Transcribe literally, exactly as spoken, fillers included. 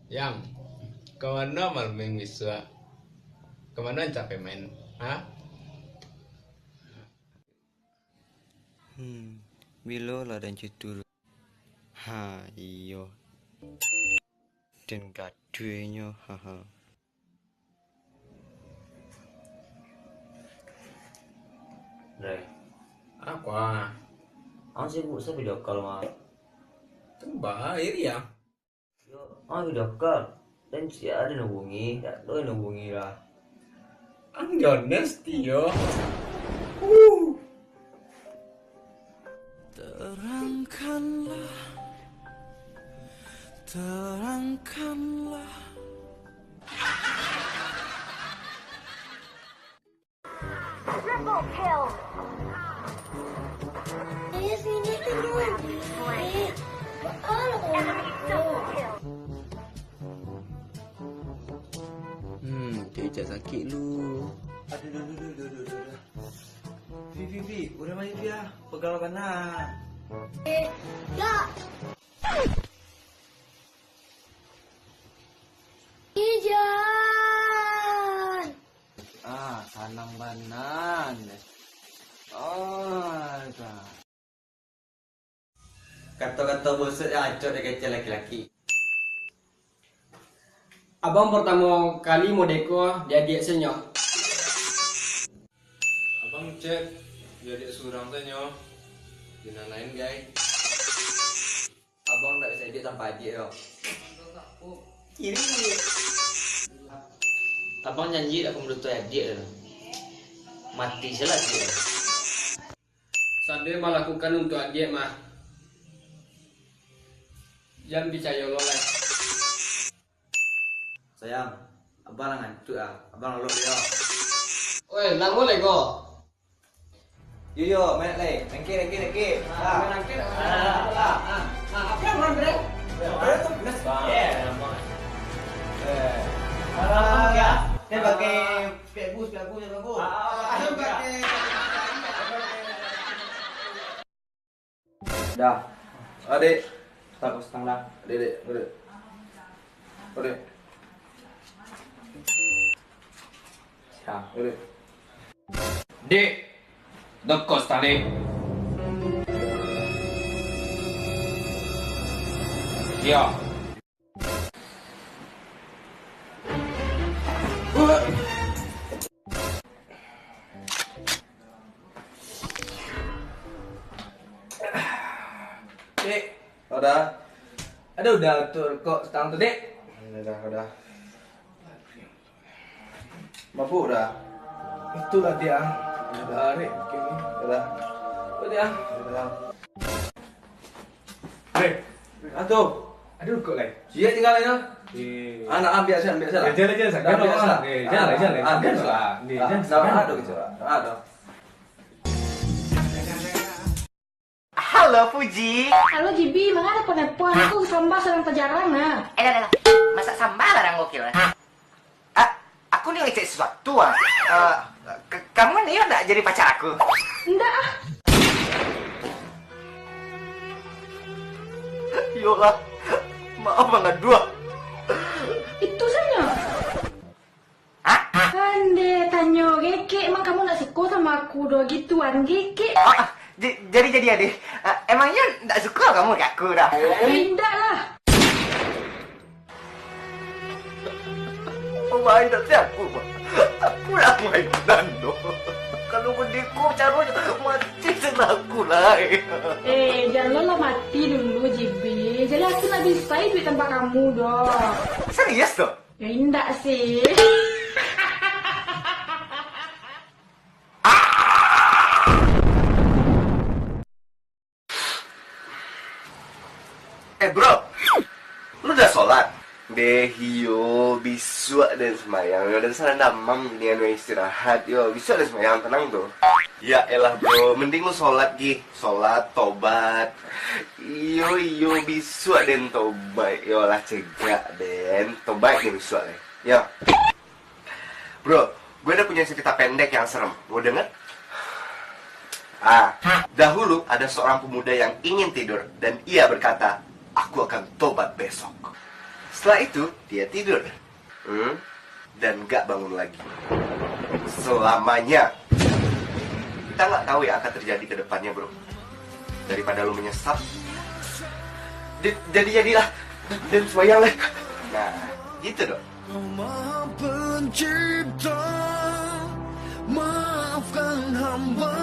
Yang, ka mano malam minggu isuak? Ka mano ancak pai main? Ha? Hmm, bilo lah dan cutu. Ha, iyo. Den gaduahnyo, haha. Dai. Apo? Ang sibuk sa video call, Mak? Tembak, iri ya? Yo, ang video call. Dan sia ado nan hubungi, dak ado nan hubungi lah. Ang Jones, Tio. Uh. Terangkanlah, terangkanlah. Triple kill. Hmm, kecap sakik lu. Aduh, duh, duh, duh, duh, duh, duh, duh. Vi, Vi, Vi, urang main Vi ah. Pegang bana. Eh, dak. Ijan. Ah, sanang bana. Ah, dah. Kato-kato busuak nan acok dikecek laki-laki. Abang partamo kali modeko di adiak se nyo. Abang chat di adiak surang se nyo, di nan lain gai. Abang ndak bisa iduik tanpa adiak yo. Kiri. Abang janji dak akan malutuih adiak tu. Mati sajolah adiak tu. Sadai malakukan untuak adiak mah. Jan picayo lo lai. Sayang, abang lah ngantuak ah. Abang lalok dulu yo. Oi, lamo lai ko? Yo, yo, main lai. Lengke, lengke, lengke. Ah, ah, lengke. Ah, ah, ah, ah, apa yang orang bilang? Apa tu? Benar. Eh, lamo. Eh. Alah, ya. Dia pakai spek bus, spek bus, spek bus. Ah, ah, ah, ah, ah. Dah. Adik. Tak kau setengah dah. Adik, adik, adik. Adik. Siap. Adik. Dik. Dekos tali. Iya. Dek, udah. Aduh, udah tu rokok setang tu, Dek. Udah, udah. Mabuk dah. Itulah dia. Tarik kini. Udah. Itu dia. Udah. Eh, ah, tu. Ada rokok lai. Sia tinggal aja. Eh. Anak ambil aja, ambil aja lah. Eh, jangan, jangan, dah, jangan, ambil aja lah. Eh, jangan, jangan, ah, jangan, ambil aja lah. Ni, dah, jangan, dah, jangan. Ada gitu lah. Ada. Halo, Fuji. Halo, Jibi. Manga ado panelpon? Aku sambah sadang tajarang, nah. Eh, dah, dah, dah. Masak sambah barang gokil, eh. Ah, aku ni ngecek sesuatu, ah. Eh, ka-, kamu ni ndak jadi pacar aku? Ndak, ah. Yolah, maaf, Mang Aduah. Itu sajo. Hah? Ande tanyo gekek, emang kamu ndak suko samo aku doh, gituan gekek. Ah, ah, j-, jadi, jadi, Ade. Ah, emangnya ndak suko kamu ka aku doh? Indak lah. Pamain tak siapa, Pak? Aku lah mainan doh. Kalau bendiko caronyo mati senang aku lah. Eh, janlah mati dulu, Jibi. Jadi aku ndak bisa iduik tanpa kamu doh. Serius doh? Ya, indak sih. Eh, bro, lu udah sholat? Deh, iyo, bisuak den sembayang, yo, den salah damam, mendingan lu istirahat, yo, bisuak den sembayang, tenang tu. Ya elah, bro, mending lu sholat, Gi. Sholat, tobat. Iyo, iyo, bisuak den tobat. Yo lah, cegak den. Tobat den bisuak den. Yo. Bro, gue ada punya cerita pendek yang serem. Mau denger? Ah, dahulu ada seorang pemuda yang ingin tidur dan ia berkata, "Aku akan tobat besok." Setelah itu, dia tidur. Hmm? Dan gak bangun lagi. Selamanya. Kita nggak tahu yang akan terjadi ke depannya, bro. Daripada lu menyesal, di- jadi-jadilah dan sembahyanglah. Nah, gitu dong. Maha Pencipta, maafkan hamba.